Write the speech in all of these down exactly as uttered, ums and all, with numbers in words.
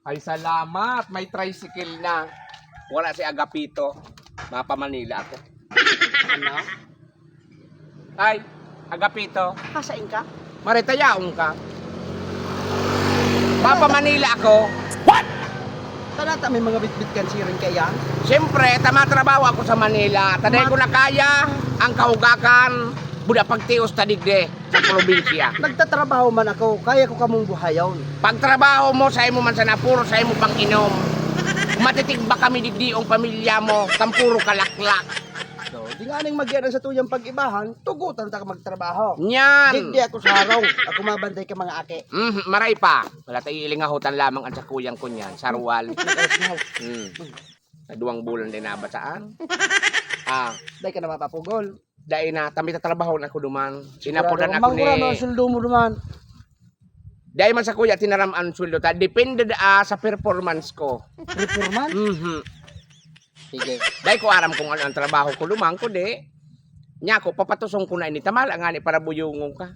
Ay, salamat. May tricycle na. Wala si Agapito. Mapamanila ako. Ano? Ay, Agapito. Kasain ka? Maritayaon ka. Mapamanila ako. What? Tanata may mga bitbit kan siring kaya? Siyempre, tamatrabaho ako sa Manila. Taday ko na kaya ang kahugakan, buda pagtios ta digdi sa probinsya. Nagtatrabaho man ako, kaya ko kamong buhayon. Pagtrabaho mo, sa imo man sana, puro sa imo pang inom. Matitigba kami digdi ang pamilya mo, kan puro kalaklak. So, di nga ning magyan sa tuyang pag-ibahan, tugutan ta ka magtrabaho. Nyan! Digdi ako sa harong, ako mabantay ka mga aki. Mhm, maray pa. Wala tayo ilingahutan lamang ang sakuyang ko niyan, sarwal. Hmm. Sa duwang bulan din nabasaan. Ah, Dai ka na mapapugol. Dai na, kami tatrabaho na ako duman. Inapodan ako ni... Mangkura no, ang sweldo mo duman. Dai man sa kuya, tinaram ang sweldo ta. Depende da, ah, sa performance ko. Performance? Mhm. Sige. Dai ko aram kung ano ang trabaho ko duman, kundi. Nya ko, papatuson ko na ini. Tamala nga ni para buyungon ka.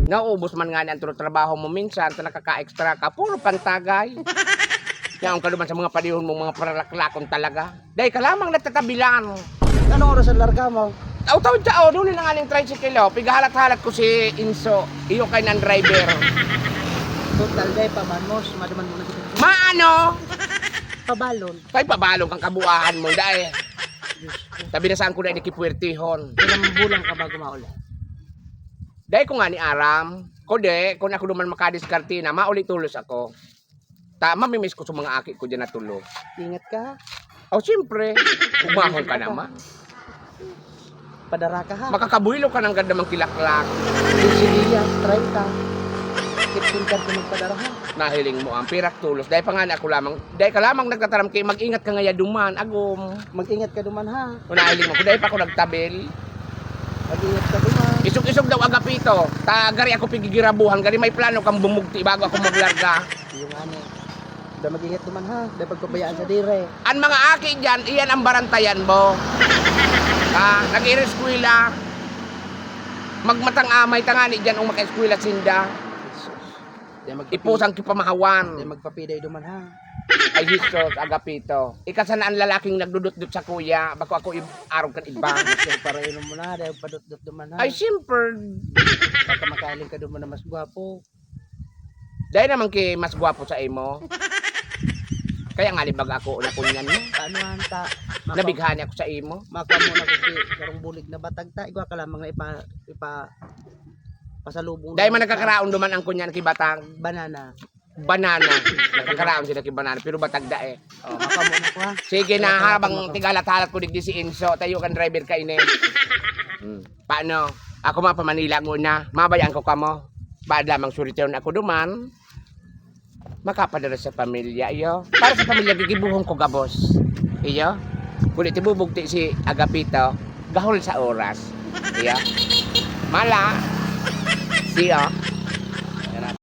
Naubos man nga ni ang trabaho mo minsan, ta nakaka-extra ka. Puro pantagay. Yaon ka duman sa mga panahon mong mga paralaklakon talaga. Dai ka lamang nagtatabilan. Anong oras ang larga mo? Taw-taw dyan, oh, doon na nga ning tricycle, oh. Pigahalat-halat ko si Inso. Iyo kay nan driver. Total, dai pa man, mos. Maduman mo na si Maano? Pabalon. Kay pabalon kang kabuahan mo, dai. Diyos ko. Sabi na saan ko na ini kipuwertihon. Ilang bulan ka bago mauli? Dai ko nga ni aram. Kundi, kung ako duman makadiskarte na, mauli tulos ako. Ta, mamimiss ko sa mga aki ko dyan na tulo. Ingat ka, ha? Oh, siyempre. Umahon ka naman. Padara ka, ha? Makakabuhilo ka ng ganda mang kilaklak. Yung sibuyas, treinta. Fifteen ka rin magpadara, ha? Nahiling mo ang pirak tulos. Dahil pa nga na ako lamang, dahil ka lamang nagtataram kay mag-ingat ka ngaya duman, agom. Mag-ingat ka duman, ha? Kung nahiling mo, kung dahil pa ako nagtabil. Mag-ingat ka duman. Isog-isog daw agapito. Ta, gari ako pigigirabuhan, gari may plano kang bumugti bago ako maglarga. Yung ani. Da mag-ingat duman, ha? Da pagpabayaan sa dire. An mga aki diyan, iyan ang barantayan mo. Ah, nag-ireskwela. Magmatang amay tangani diyan ang makaeskwela sinda. Di mag- Ipusang kipamahawan. Di magpapiday duman, ha? Ay, Jesus, agapito. Ika sana ang lalaking nagdudutdot sa kuya, bako ako ib-, arog kan iba. Sir, parainom mo na, dahil padutdot duman, ha? Ay, siyempre. Baka makaling ka duman na mas gwapo. Dahil naman ki mas gwapo sa imo. Kaya nga, libag ako, nakunyan mo. Paano, hanta? Maka- Nabighani ako sa imo. Maka mo na kasi karong bulig na batag ta. Igwa ka lamang na ipa, ipa, pasalubong Dahil na man sa nagkakaraon duman ang kunyan ki batang. Banana. Banana. Nagkakaraon sila ki banana, pero batag da eh. Oh, maka mo na ko, ha? Sige na, Maka- habang maka- tigalat-halat ko digdi si Enzo, tayo kan driver ka ini. Hmm. Paano? Ako mapamanila nguna, mabayaan ko kamo. Baad lamang suriteon ako duman. Makapadara sa pamilya, iyo. Para sa pamilya, gigibuhon ko gabos. Iyo. Kuli ti bubugti si Agapito, gahol sa oras. Iyo. Mala. Siya.